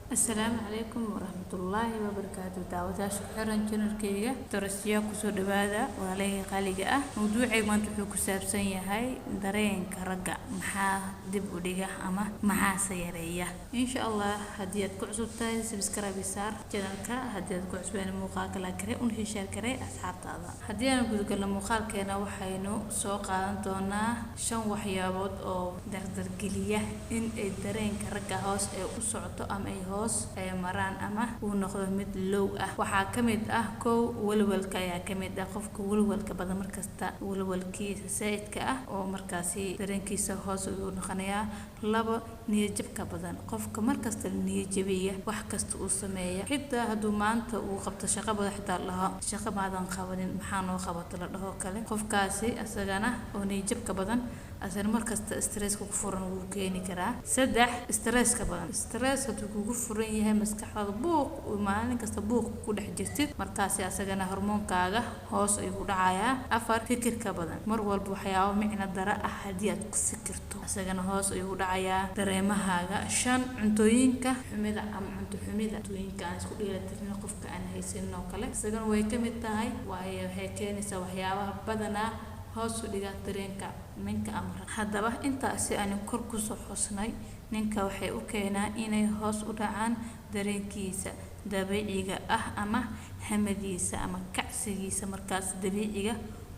Asalaamu calaykum waraxmatullaahi wabarakaatu. Daawadayaasha ku xiran channelkayga Torosiya, kusoo dhawaada. Walaalahey qaaliga ah, mawduucayga maanta wuxuu ku saabsan yahay dareenka ragga, maxaa dib u dhiga ama maxaase yareeya? Insha Allah, haddii aad ku cusub tahay, subscribe saar channelka. Haddii aad ku cusbeen, muuqaalka la kare una share kare asxaabtaada. Haddii aan gudagalno muuqaalkeena, waxaynu soo qaadan doonaa shan waxyaabood oo dardargeliya in ay dareenka ragga hoos ee u socoto ama ay hoos ay maraan ama uu noqdo mid low ah. Waxaa ka mid ah, kow, walwalka ayaa ka mid ah. Qofka walwalka badan, markasta walwalkiisa saa'idka ah oo markaasi dareenkiisa hoos ayuu noqonayaa. Labo, niyadjabka badan. Qofka markasta niyad jabiya, wax kasta uu sameeya, xitaa hadduu maanta uu qabto shaqo badan, xitaa dhaho "Shaqo maadan qabanin, maxaa noo qabato?" la dhaho kale, qofkaasi asagana oo niyadjabka badan, asana markasta stresska ku furan wuu keeni karaa. Saddex, stresska badan. Stress hadduu kugu furan yahay, maskaxdaada buuq, maalin kasta buuq ku dhex jirtid, markaasi asagana hormoonkaaga hoos ayuu ku dhacayaa. Afar, fikirka badan. Mar walba waxyaabo micno dara ah haddii aad ku fikirto, asagana hoos ayuu ku dhacayaa dareemahaaga. Shan, cuntooyinka xumida ama cunto xumida, cuntooyinka aan isku dheelitirnin, qofka aan haysanin oo kale, isagana way ka mid tahay, waayo waxay keenaysaa waxyaabaha badanaa hoos u dhiga dareenka ninka ama rag. Haddaba intaasi aanu kor kusoo xusnay ninka waxay u keenaa inay hoos u dhacaan dareenkiisa dabiiciga ah ama hamadiisa ama kacsigiisa markaas dabiiciga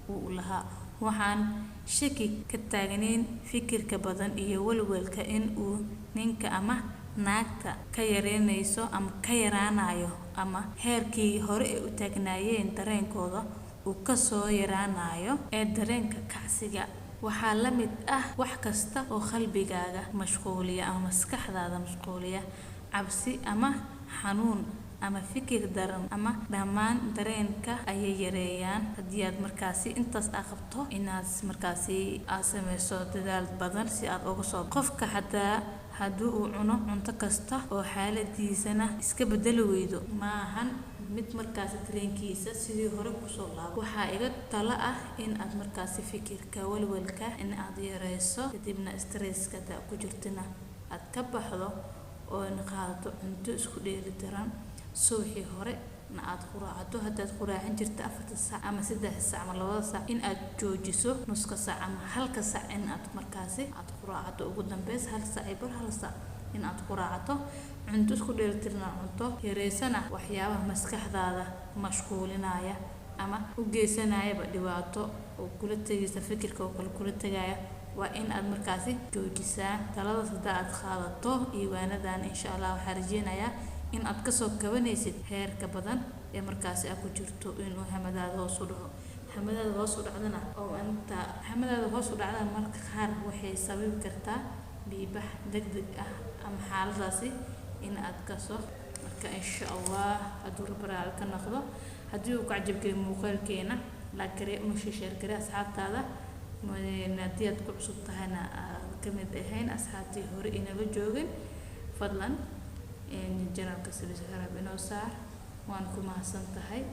uu lahaa. Waxaan shaki ka taagnayn fikirka badan iyo walwalka in uu ninka ama naagta ka yareynayso ama ka yaraanayo ama heerkii hore ay u taagnaayeen dareenkooda uu kasoo yaraanayo ee dareenka kacsiga. Waxaa la mid ah wax kasta oo qalbigaaga mashquuliya ama maskaxdaada mashquuliya, cabsi ama xanuun ama fikir daran ama dhammaan dareenka ayay yareeyaan. Haddii aad markaasi intaas aa qabto, inaad markaasi aad sameyso dadaal badan si aad uga soo qofka, xataa haddii uu cuno cunto kasta oo xaaladiisana iska bedeli weydo, maahan mid markaasi dareenkiisa sidii hore kusoo laabo. Waxaa iga talo ah in aad markaasi fikirka, walwalka in aad yareyso, kadibna stresska hadaa ku jirtana aad ka baxdo, oona qaadato cunto isku dheelitiran. Subaxii hore na aad quraacato. Haddaad quraacan jirto 4-ta saac ama 3-da saac ama 2-da saac, in aad joojiso nuska saac ama halka saac in aad markaasi aad quraacato, ugu dambeys 1 saac iyo bar, 1 saac in aad quraacato, cunto isku dheelitirna cunto, yareysana waxyaabaha maskaxdaada mashquulinaya ama u geysanayaba dhibaato oo kula tegaysa, fikirka oo kale kula tegaya, waa in aad markaasi joojisaa. Taladaas hadda aad qaadato iiwaanadan, insha Allah waxaa rajeynayaa in aad kasoo kabanaysid heerka badan ee markaasi aad ku jirto inuu hamadaada hoos u dhaco. Hamadaada hoos u dhacdana oo inta hamadaada hoos u dhacdana marka qaar waxay sababi kartaa dhiigbax degdeg ah ama xaaladaasi in aad kasoo. Marka insha Allah, hadduu Rabbi raali ka noqdo, haddii uu ku cajabgeliyo muuqaalkeena, like garee una share garee asxaabtaada. Haddii aad ku cusub tahayna, aad ka mid ahayn asxaabtii hore inala joogin, fadlan channelka subscribe inoo saar. Waan ku mahadsan tahay.